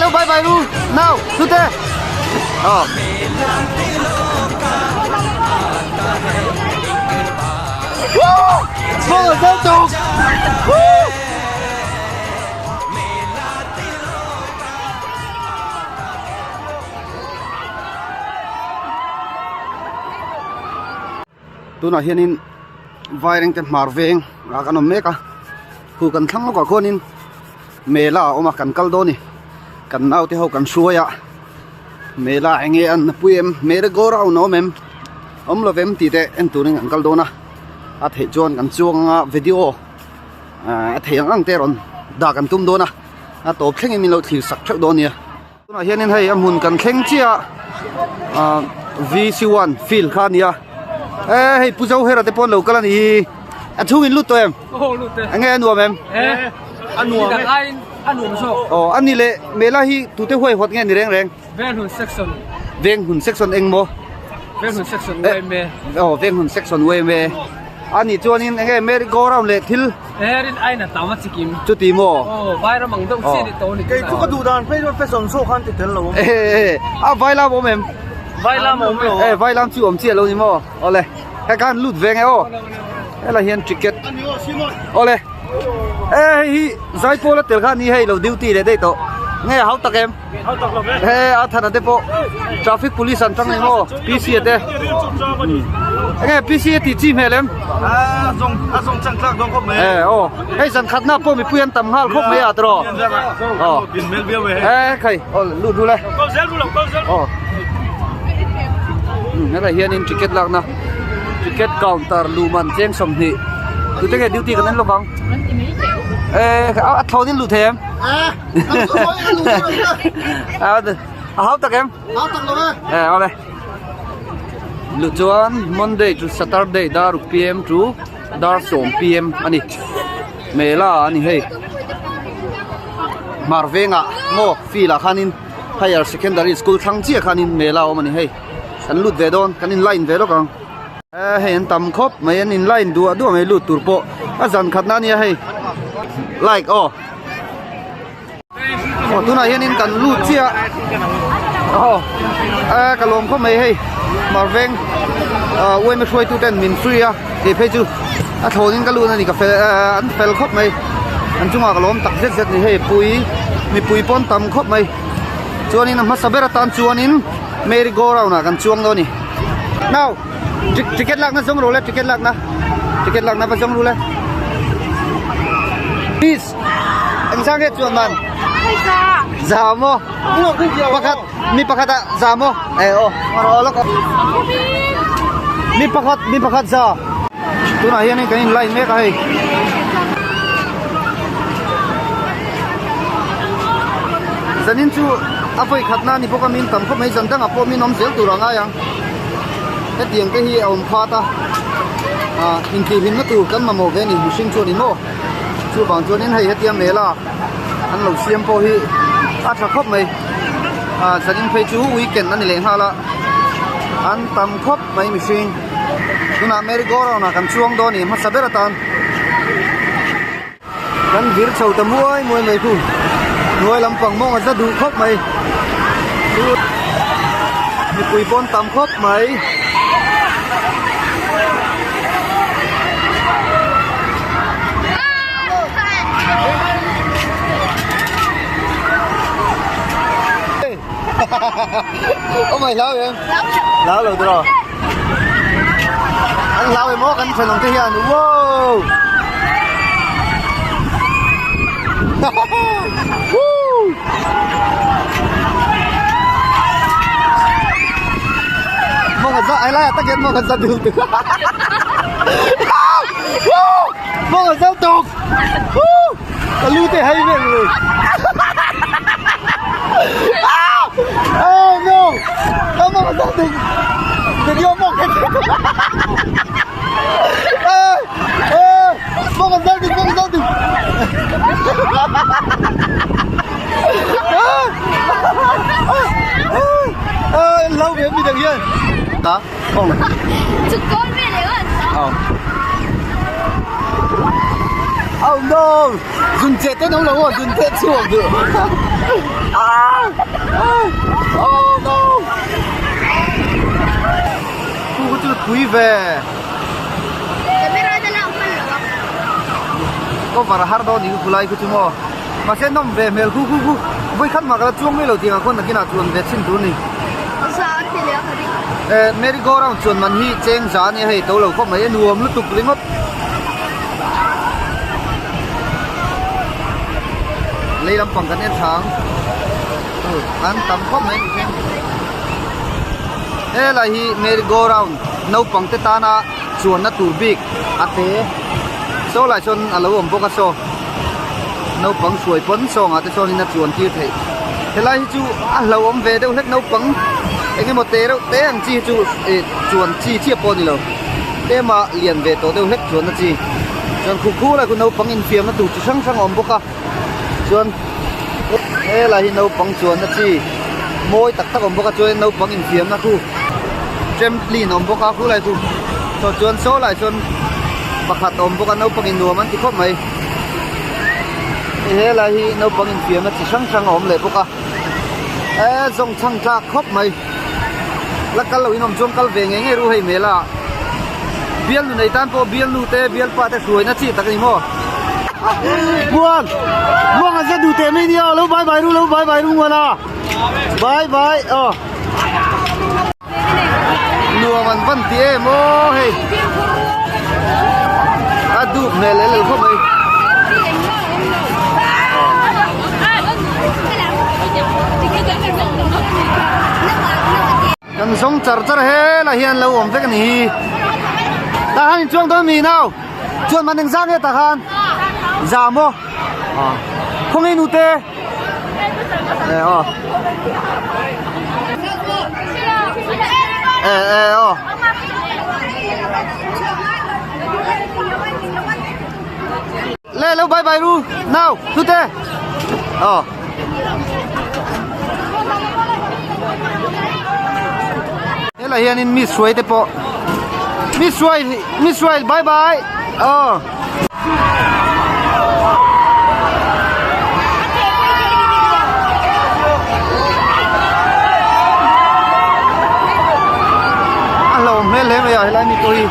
lo bye bye ru nau hlute aw. Woo! Mong a zo tuk! Woo! Tunah hianin Vairengte hmar veng ah kan awm mek a khu kan thlang lawkah khuanin mela a awm a kan kal dawn a ni kan naute ho kan hruai a mela eng nge an pui em merry go round a awm em awm lo vem tih te en turin kan kal dawn a a theih chuan kan chuang anga video ah a theih ang ang te rawn dah kan tum dawn a a tawp thlengin min lo thlir sak theuh dawn a nia. Tunah hianin hei a hmun kan thleng chiah a ah VC1 field kha a ni a e hei Pu Zohera te pawh an lo kal a ni hi a chhung in lut tawh em eng nge a nuam em a nuam e a nuam zawk aw a ni leh mela hi tute huai huat nge ni reng reng Venghun section Venghun section eng maw Venghun section UMA aw Venghun section UMA a nih chuanin eng nge merry go round leh thil Herin ain a tam a chikim. Chuti maw? Aw, vai ram ang deuh chiah ni tawh a ni. Kei chu ka duh dan phei chuan fashion show khan ti tel lo awm. E, a vai lam awm em? Vai lam awm lo. E, vai lam chu awm chiah lo ni maw? Awle, he khan lut ve nge aw. Helai hian ticket. Awle. E, hei hi Zaipawl a tel kha ni hei lo duty leh daih tawh. Nge hau tak em? He a thana te pawh traffic police an tang ni maw PC a te enge PC a tih chi hmel em a zawng chang tlak dawn khawp mai e aw hei zan khat na pawh mipui an tam nghal khawp mai a tiraw aw e khai aw lut ru le aw helai hianin ticket lakna ticket counter luman cheng 20 tute nge duty kan en lawk ang e a thlawnin lut thei em A hau tak em? Hau tak lo e. Eh, ole. Lu chuan Monday to Saturday dar ruk pm to dar 10 pm ani. Mela ani hei. Hmar venga maw field ah khanin higher secondary school thlang chiah khanin mela a awm ani hei. Kan lut ve dawn, kan in line ve lawk ang. Eh hei an tam khawp mai an in line duah duah mai lut tur pawh a zan khat na ania hei. Like aw. Aw tunah hianin kan lut chiah aw eh ka lawm khawp mai hei mar veng ah uaima hruaitu ten min free a tih phei chu a thlawnin ka lut a ni ka fel eh an fel khawp mai an chungah ka lawm tak zet zet ni hei pui mipui pawn tam khawp mai chuanin a hmasa ber atan chuanin merry go round ah kan chuang dawn a ni now ticket lakna zawng ru le ticket lakna ticket lakna va zawng ru le please. Eng sang nge chuan man? Za maw? Pakhat mi pakhat ah za maw? Eh aw rawh lawk aw. Mi pakhat mi pakhat za. Tunah hianin kan in line mek a hei. Zanin chu a vawi khatna a ni bawk a min tam khawp mai zan dangah pawh min awm zel tur a ngai ang. Hetiang te hi a awm phat a ah intihhlimna tur kan mamawh ve a ni mihring chuan in maw. Chuvang chuanin hei hetia mela an lo siam pawh hi a tha khawp mai ah zanin phei chu weekend a ni leh nghal a an tam khawp mai mihring tunah merry go round ah kan chuang dawn a ni hmasa ber atan kan vir chho ta muai muai mai khu hnuai lampang mawng a za duh khawp mai mipui pawn tam khawp mai. Ô mày lau em? Lau lo rồi. Anh lau em mốt anh phải lòng thế hiền. Wow. Woo. Mong za ai lai tak mong za dil tu. Mong za tuk. Ka lu te hay ve rồi. Oh no. Mong za tuk. Video mong cái. Mong za tuk, mong za tuk. Lâu về mi đằng hiền. Hả? Không. Oh. Oh no! Dùn chết tên ông là dùn chết chuồng được. À. pui ve. Cover a har dawn ni khu lai khu chu maw. Mahse nawm ve hmel khu khu khu vawi khat mah ka la chuang mai lo tih ang ah khuan nakinah chuan ve chhin tur a ni. Eh merry go round chuan man hi cheng za a nia hei to lo khawp mai a nuam lutuk ringawt. Lei lampang kan en tha ang an tam khawp mai ni thleng. Helai hi merry go round naupang te tana chuanna tur bik a te saw lai sawn a lo awm bawk a saw naupang hruai pawn sawngah te chuanin a chuan tir theih helai hi chu a hlauhawm ve deuh hlek naupang eng emaw te reuh te ang chi hi chu ih chuan chi chiah pawh a ni lo tlema lian ve tawh deuh hlek chuanna chi chuan khu khu lai khu naupang infiamna tur chi hrang hrang a awm bawk a. Chuan helai hi naupang chuanna chi mawi tak tak a awm bawk a chuan naupang infiamna khu trampoline a awm bawk a khulai chu saw chuan saw lai chuan pakhat a awm bawk a naupang in nuam an ti khawp mai hei helai hi naupang infiamna chi hrang hrang a awm leh bawk a eee zawng chhang tlak khawp mai la kal loh in awm chuan kal ve ngei ngei ru hei hmel a bialnu nei tan pawh bialnu te bialpa te hruaina chi tak a ni maw. Muan Muang an zet duh teh mai nia lo bye bye ru lo bye bye ru Muana bye bye aw nuam an van ti em aw hei a dup hmel leh lel khawp mai. Kan zawng char char helai hian lo awm vek a ni hi tah khan in chuang dawn mi nau chuan man engzah nge tah khan za maw khawnge nute e aw e e aw Le lo bye bye ru nau nute aw helai hianin mi suai te pawh mi suai mi suai bye bye aw. A hlauhawm hmel hle mai a helai mi pawh hi.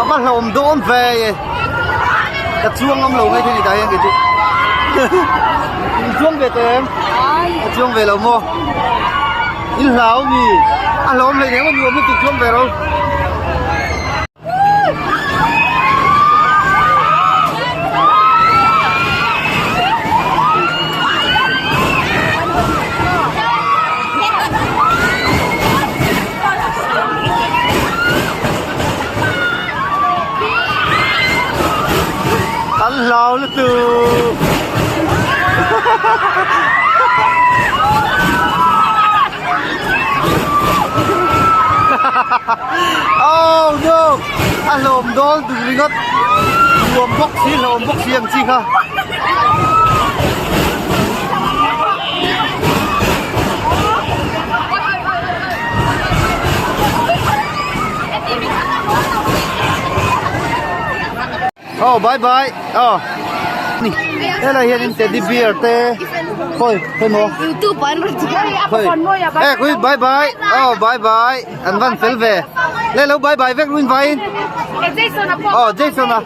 A va hlauhawm dawn ve e ka chuang ngam lo mai thei ni tah hian kei chu in chuang ve tawh em ka chuang ve lo maw in hlau mi a hlauhawm hleinem a nuam lutuk chuang ve ro. An hlau lutuk. Oh no! A hlawm dawn tuk ringawt. Nuam bawk si, hlawm bawk si ang chi kha. Oh bye bye. Oh. Ni. Helai hianin teddy bear te khawi khawi maw? YouTube an rawn ti Khawi. Eh khawi bye bye. Oh bye bye. An van fel ve. Le lo bye bye vek ruin vain. Oh Jason a.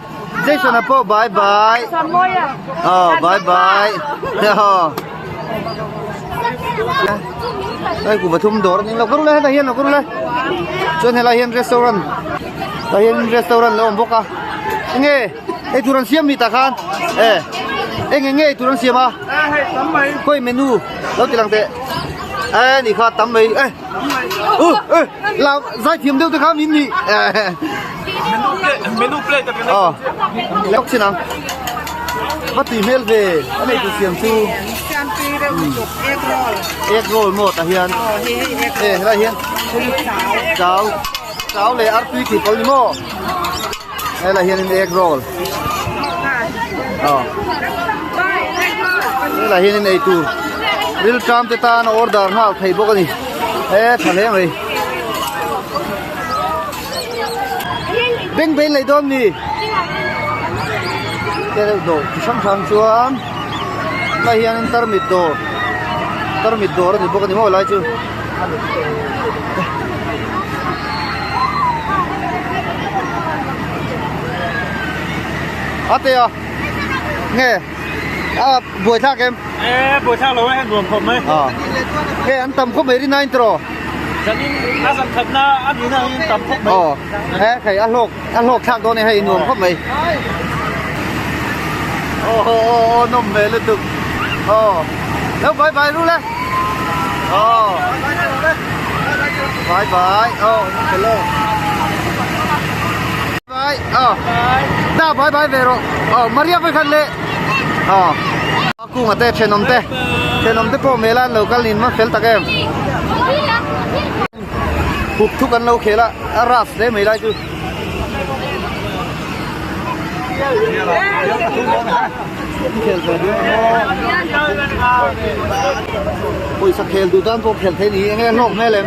Jason a pawh bye bye. Oh bye bye. Oh. Hei kum pathum dawr a ni lo ka ru le hetah hian lo ka ru le. Chuan helai hian restaurant tah hian restaurant lo awm bawk a enge eitur an siam mi tah khan e eng enge eitur an siam a khawi menu lo ti lang teh e ni kha tam mai e u e la zai thiam deuh te kha min ni Menu plate aw lawk chin ang va tui hmel ve a nei tur siam chu egg roll maw tah hian e helai hian chau chau leh artui tih pawlh ni maw helai hianin egg roll aw helai hianin eitur rilṭam te tan a order nghal thei bawk a ni e tha hle mai. Beng bein lei dawn mi? Te deuh dawr chi hrang hrang chuan lai hian tarmit dawr tarmit dawr a ni bawk a ni maw lai chu. A te a nge a buai thlak em? E buai thlak lo e nuam khawp mai. A nge an tam khawp mai rin a intro. Zanin a zan khatna a nihna hi tam khawp mai. Aw he khai a hlawk a hlawk thlak dawn e hei nuam khawp mai. Aw aw aw nawm hmel lutuk. Aw lo bye bye ru le. Aw bye bye aw hello. Bye aw da bye bye ve rawh. Aw Maria vawi khat leh. Aw. A kunga te thenawm te thenawm te pawh mela an lo kal nin ma fel tak em hup thuk an lo khel a a rough hle mai lai chu pawisa khel duh tan pawh khel thei ni enge hlawk hmel em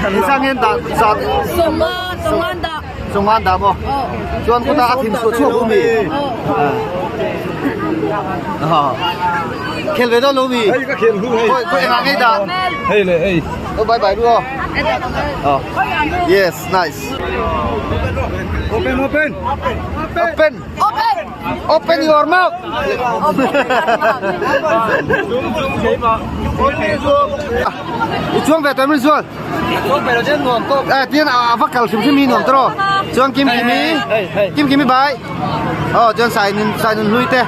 engzah nge dah zat Chungan dah maw? Chuan kutah a thin chhuah chhuak u mi? Khel ve dawn lo mi? Hei ka khel hu hei. Khoi khoi engah ngei dah? Hei le hei. Oh bye bye ru aw. Oh. Yes, nice. Open open. Open. Open. Open your mouth. I chuang ve tawi min zual. Eh tin a va kal hrim hrim hi nuam tawh chuan kim kimi kim kimi bai aw chuan sai nun sai nun hlui te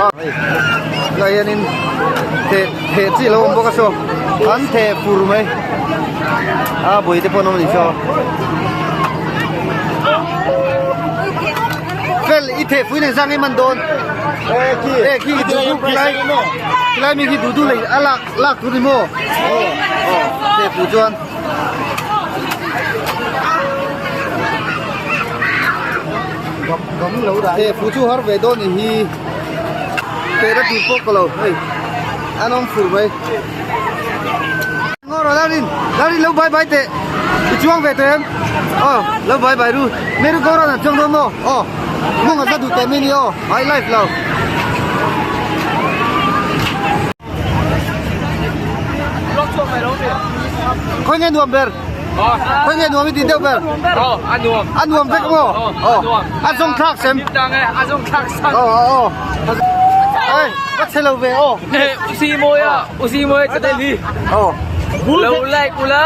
aw lai hianin the the chi lo awm bawk a saw an the fur mai a bui te pawh an awm a ni saw fel i the pui nen zang em an dawn eh khi i duh duh khilai khilai mi khi duh duh lei a lak Lak tur ni maw? Aw, teh pu chuan. Teh pu chu har ve dawn ni hi. Teh na tur pawh ka lo hei an awm fur mai. Ngaw rawh Larin, Larin lo bye bye teh. I chuang ve teh em? Aw, lo bye bye ru. Meru go round an chuang dawn maw? Aw, mawng an la duh teh mai ni aw, ai live lo. Khawi nge nuam ber? Khawi nge nuam i ti deuh ber? A nuam. A nuam vek maw? A nuam. A zawng thlak sem. A zawng thlak sam. Aw aw aw. Ei, ka chhe lo ve aw. Usi Mawia, Usi Mawia channel hi. Aw. Lo like ula.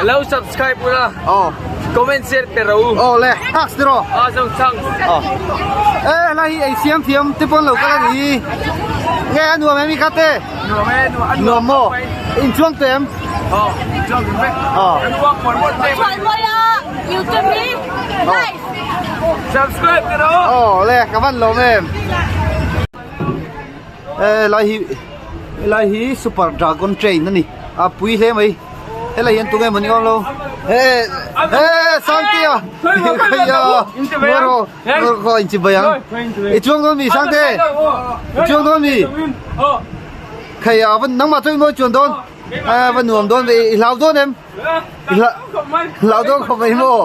Lo subscribe ula. Aw. Comment share pe ro. Aw le, thanks tiraw. A zawng thanks. Aw. Eh, lai hi ei siam thiam te pawn lo kal a ni. Nge a nuam em i kha te? Nuam e, nuam. Nuam maw? In chuang teh em? Aw, chuang teh vek. Aw. Kan uang muan muan teh. Chuan Mawia YouTube hi nice. Subscribe te ro. Aw le, ka van lawm em. Eh, lai hi helai hi super dragon train a ni a pui hle mai helai hian tunge mawni awm lo eh eh sangtea khaia ngawraw ngawraw in chibai ang i chuang dawn mi sangte i chuang dawn mi khaia van nangmah chuan mawi chuan dawn eh va nuam dawn ve i hlau dawn em Hlau dawn khawp mai maw?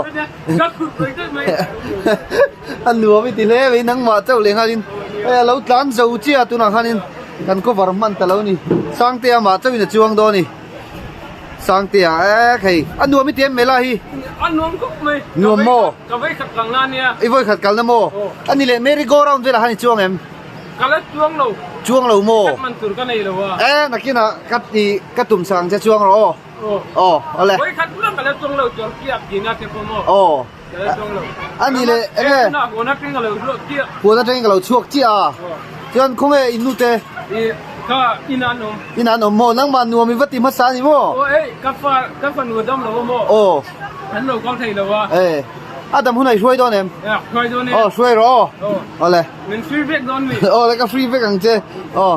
A nuam i ti hle mai nangmah chauh leh nghalin hei a lo tlan zo chiah tunah khanin kan cover hman ta lo ni Sangtea mah chauhin a chuang dawn a ni Sangtea ek hei a nuam i ti em Mela hi A nuam khawp mai Nuam maw? Ka vawikhat kalna ania I vawikhat kalna maw? A ni leh merry go round velah khan i chuang em? Ka la chuang lo Chuang lo maw? Kat man tur ka nei lo a E nakinah ka ti ka tum sak ang che chuang rawh aw. Aw awle. Khawi khat lam ka la chuang lo chuan kiak tina te pawh maw. Aw. Ka la chuang lo. Ani le enge. Tuna huan atang ka lo chhuak chiah. Huan atangin ka lo chhuak chiah a. Chuan khawnge in nu te. I kha in an awm. In an awm maw nangmah nuam i va ti hmasa ani maw. Aw ei ka fa ka fanu a dam lo a maw. Aw. An lo kal thei lo a. E a dam hunah i hruai dawn em? Hruai dawn e. Aw hruai rawh aw. Aw. Awle. Min free vek dawn mi. Awle ka free vek ang che. Aw.